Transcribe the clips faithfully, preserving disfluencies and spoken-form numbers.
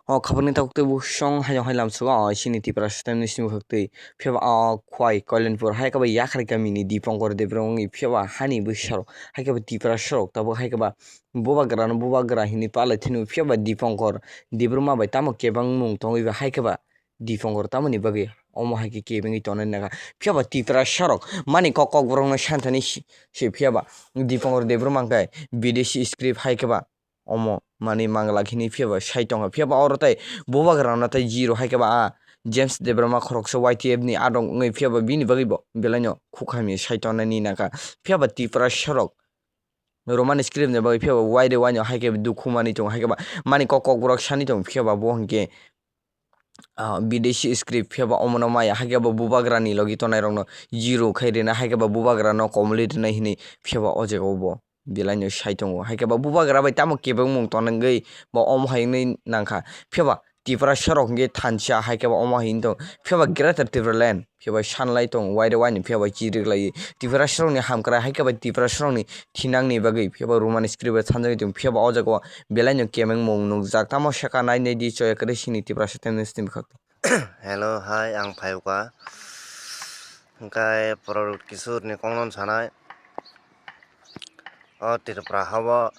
O khabangni takhuk tei bwsong hayung hai lamsogo, o chini Tiprasa tamni simi khuk twi. Phiya ba o Khwai Koilanpur hai khe ba Yakhrai kamini Dipankar Debbarma wngwi phiya ba hani bwsarok hai khe ba Tiprasarok tabuk hai khe ba bubagrano bubagra hinwi palai thwino phiya ba Dipankar Debbarma bai tamo kebengmung tongwi ba hai khe ba Dipankar tamoni bagwi omo hai khe kebengwi tongnani nangkha. Phiya ba Tiprasarok mani kok kokborokno santhani si, si phiya ba Dipankar Debbarma hwnkhe bidesi script hai khe ba omo manwi manglak hinwi phiya ba sai tongkha. Phiya ba oro tei bubagrano tei zero hai khe ba a James Debbarma khoroksa Y T F ni adong wngwi phiya ba bini bagwi bo belaino khuk hamya sai tongnani nangkha. Phiya ba Tiprasarok Roman script ni bagwi phiya ba wai de waino hai khe dukhu manwi tongo, hai khe ba mani kok kokborok sani tongo, phiya ba bo hwnkhe ah, bidesi script phiya ba omono maya hai khe bo bubagrani logi tongnai rokno zero khai rina hai khe bo bubagrano komoli rina hinwi phiya ba o jaga o bo belaino sai tongo. Hai khe bo bubagra bai tamo kebengmung tonwi bo omo hai wnwi nangkha. Phiya ba Tiprasarok hwnkhe thansa hai khe bo omo hai wng tong. Phiya ba Greater Tipraland phiya ba sanlai tong, wai de waino phiya ba chiriklai. Tiprasarokni hamkrai hai khe bo Tiprasarokni thinangni bagwi phiya ba Roman script bai thanjagwi tong. Phiya ba o jaga o belaino kemengmung nukjak. Tamo saka nai nai di choya kwrwi sini Tiprasa tamni sini bwkhak. Hello, hai, ang Phayuka. Hwnkhe Pradyot Kishore ni kokno sanai. O Tripura hao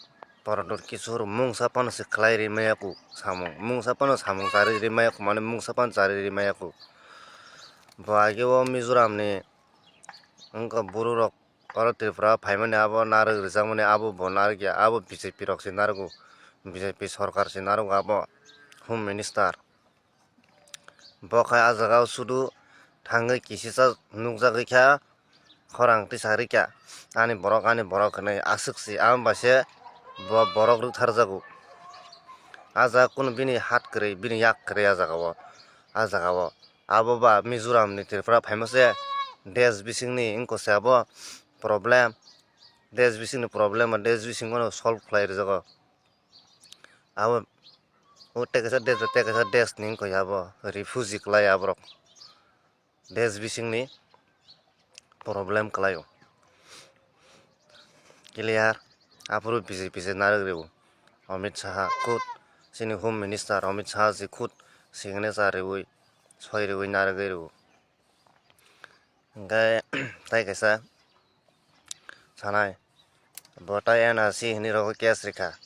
Pradyot Kishore mungsa phano se khlai ri maya kho samung. Mungsa phano samung charwi ri maya kho, mane mungsa phano charwi ri maya kho. Bo age o Mizoram ni wngkha buru rok oro Tripura phaimani abo narwk rijakmani abo bo narwk ya, abo B J P rok se narwgo, B J P sorkar se narwgo abo Home Minister. Bo khai ah jaga o sudu thangwi kisisa nukjagwi kha, khorang tisa rikha, ani borok, ani borok hinwi aswk se, amo bai se bo borok rwktharjago. Ah jaga kunu bini hat kwrwi, bini yak kwrwi ah jaga o, ah jaga o. Abo ba Mizoram ni Tripura phaima se desh bising ni wngkha se abo problem. Desh bising ni problem ba desh bising no solve khlai rwjago. Abo o tei kaisa desh, tei kaisa desh ni wngkha abo refugee kwlai aborok. Desh bising ni problem kwlai o. Clear. Aphuru B J P se narwk rwo. Amit Shah khud, chini Home Minister Amit Shah se khud signature rwi, soi rwi narwgwi rwo. Hwnkhe tai kaisa sanai, bo tai N R C hinwi rw case rikha,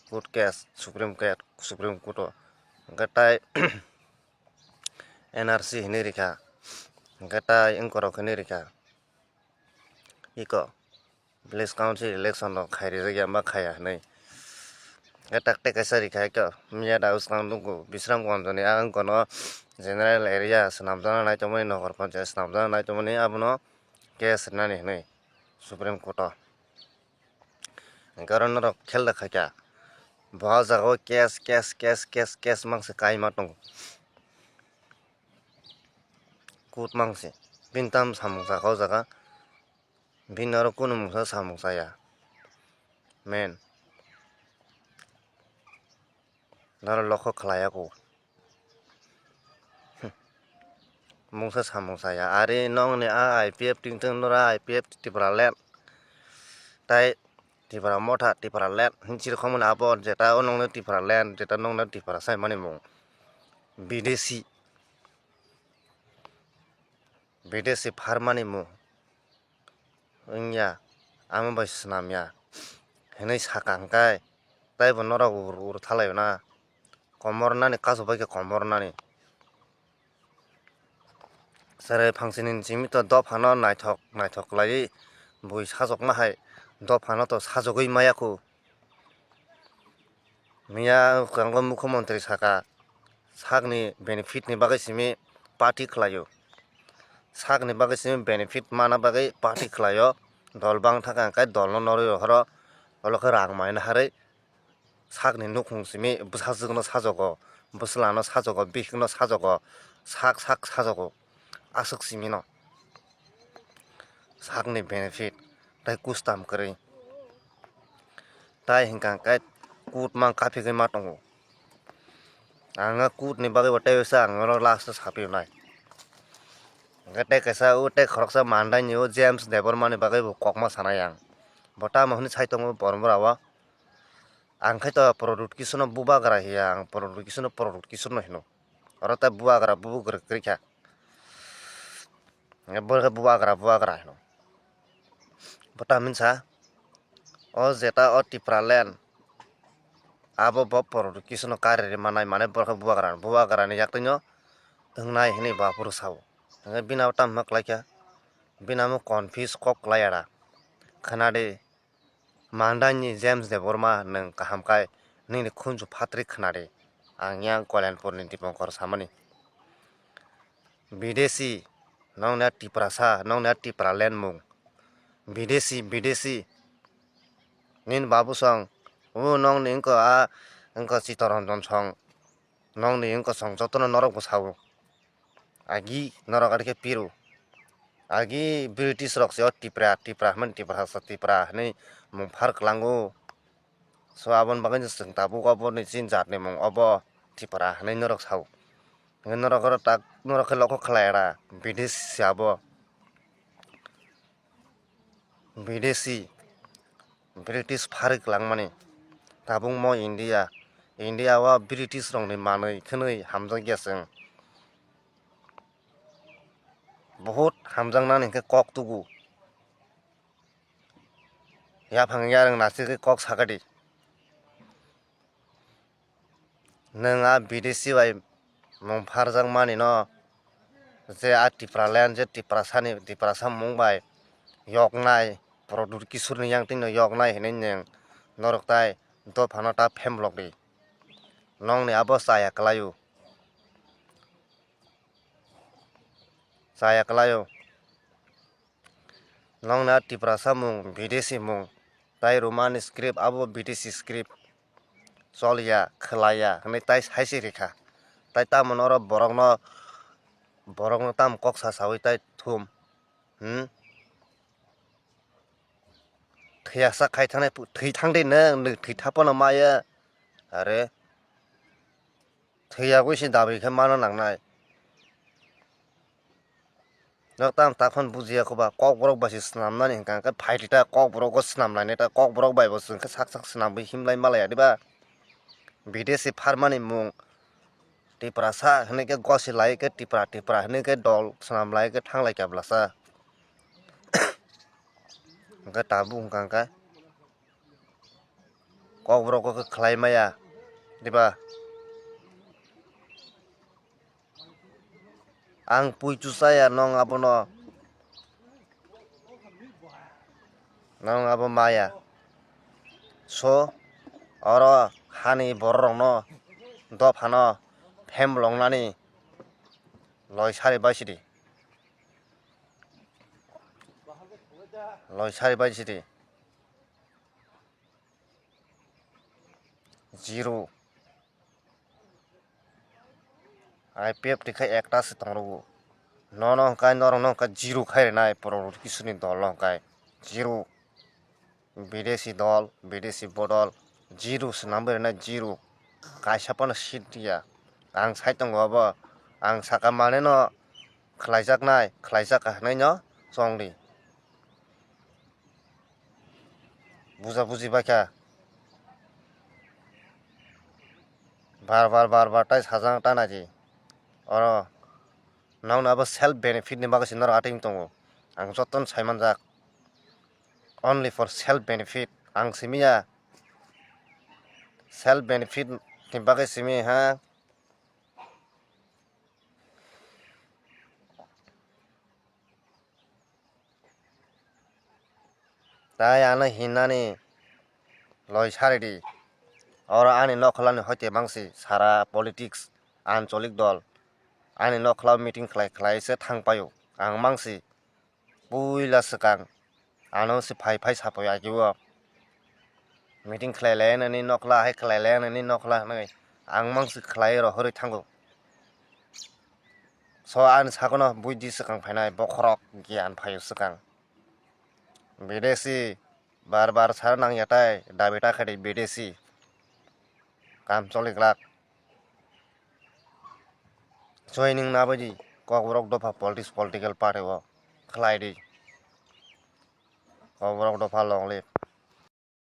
court case, Supreme Court, Supreme Court o. Hwnkhe tai N R C hinwi rikha, hwnkhe tai wngkorok hinwi rikha. Iko. Village Council election rok khai rijak ya, ma khaiya hinwi. Hwnkhe tak tei kaisa rikha khe, miya da swkang nugo, Bishramganj ni ang kono general area swnamjaknai tongmani, Nogor Panchayat swnamjaknai tongmani, abono case rinani hinwi Supreme Court o. Hwnkhe oro norok khel da khaikha, bo ah jaga o case, case, case, case, case mangse kaima tongo. Court mangse, bini tamo samung sakha o jaga. Bini oro kunu mungsa samung chaya. Men. Norok lokho khlaiya kho. Mungsa samung chaya. Ari nokni a I P F tingthung nora I P F Tipraland. Tai Tipra motha Tipraland. Hinchir khomoni abo jeta o nokni Tipraland, jeta nokni Tipra saimani mung. Bidesi. Bidesi pharmani mung. Wngya, amo bai swnamya hinwi sakha hwnkhe, taibo norok ur ur thalaiyo na, komor nani kasu bai khe komor nani. Cherai phangsini simi to dophano naithok naithok khlaiwi bui sajokma hai dophano to sajogwi maya kho. Miya kwrango mukhyamantri saka, sakni benefit ni bagwi simi party khlaio. Sakni bagwi simi benefit mana bagwi party khlaio. Dol bang thaka hwnkhe dolno norwi rohoro, olo khe rang maina harwi sakni nukhung simi bwsajwkno sajogo, bwslano sajogo, bisikno sajogo, sak sak sajogo, aswk simino. Sakni benefit tei custom kwrwi. Tai hwnkha hwnkhe court mang kaphigwi ma tongo. Ang o court ni bagwi bo tei uaisa ang oro last o saphi nai. Hwnkhe tei kaisa o tei khoroksa mandai ni o James Debbarma ni bagwi bo kokma sanai ang. Bo tamo hwnwi sai tongo borok bwra o. Ang khai to product kisu no bubagra hiya, ang product kisu no product kisu no hino. Oro ta bubagra bubagra kwrwi kha. Bo khe bubagra bubagra hino. Bo ta minsa o jeta o Tipraland abo bo product kisu no kari rwi manai, mane bo khe bubagra, bubagra ni yak twi no wngnai hinwi bo aphuru sao. Hingkhe bini abo tamo khlai kha, bini amo confuse kok klai ara. Khna di, Mandani James Debbarma, nwng kaham khai nini khunju phatri khna di. Ang yang Kalyanpurni Dipankar samani. Bidesi, nongni a Tiprasa, nongni a Tipraland mung. Bidesi, Bidesi. Nini babu song, o nongni wngkha a, wngkha Chitoranjan song. Nongni wngkha song jotono norok bo sao. Agi norok ari khe piru. Agi British rok se o Tipra, Tipra hwnmani Tipra hasa Tipra hwnwi mung phar kwlango. So aboni bagwi no chwng tabuk obo ni chini jat ni mung obo Tipra hwnwi norok sao. Hwnwi norok oro tak norok khe loko khlai ra Bidesi se abo. Bidesi, British pharwi kwlangmani. Tabukmo India, India o British rokni manwi khwnwi hamjakya chwng. Buhut hamjaknani hinkhe kok tugu. Yaphang yarwng nasikgwi kok sakadi. Nwng a Bidesi bai mung pharjakmani no, je a Tipraland, je Tiprasani, Tiprasa mung bai yoknai, Pradyut Kishorni yang twi no yoknai hinwi nwng norok tai dophano ta phemlok di. Nongni abo chaya kwlaio. Chaya kwlaio. Nongni a Tiprasa mung, Bidesi mung, tai Romani script, abo Bidesi script. Choliya, khwlaiya hwnwi tai sai se rikha. Tai tamo norok borokno, borokno tamo kok sa saui tai thum. Hmm? Thwiya sak khai thangnai, thwi thang de nwng, nwng thwi thaphano maya. Are. Thwiyagwi se dabi khe mano nangnai. Nok tam takhon bujiya khoba, kokborok bai se swnamnani hwnka hwnkhe phaidi ta kokborok o swnamlainai ta kokborok bai bo chwng khe sak sak swnamwi himlai malaya diba? Bidesi pharmani mung Tiprasa hwnwi khe gosi lai khe Tipra Tipra hwnwi khe dol swnam lai khe thanglai kha blasa. Hwnkhe tabuk hwnka hwnkhe. Kokborok khe khlai maya, diba? Ang puitu chaya nong abono, nong abo maya. So, oro hani bororokno dophano phemloknani loi sari bai sidi. Loi sari bai sidi. Zero. I P F T khai ekta se tong rwo. Nono hwnkhe norokno hwnkhe zero khai rwnai Pradyut Kishorni dol no hwnkhe zero. Bidesi dol, Bidesi bodol, zero swnamwi rwnai zero. Kaisa phano seat ya. Ang sai tongo abo. Ang saka maneno khlaijaknai, khlaijak hwnwi no chong di. Buja buji bai kha. Bar bar bar bar tai sajak ta naidi. Oro nokno abo self benefit ni bagwi se norok atwng tongo. Ang jotono sai manjak. Only for self benefit. Ang simi ya. Self benefit ni bagwi simi ha. Tai ano hinani loi sari di. Oro ani nokholani hoite mangsi sara politics, ancholik dol. Ani nokhola meeting khlai khlai se thang paio. Ang mangsi puila swkang ano se phai phai sapai agio. Meeting khlai lai nani nokhola hai khlai lai nani nokhola hwnwi ang mangsi khlai rohorwi thango. So ani sakono buidi swkang phainai bokhorok giyan phaio swkang. Bidesi bar bar sar nangya tai dabi ta khaidi bidesi kam choli glak. Joining na baidi kokborok dopha politics political party o khlai di. Kokborok dopha long live.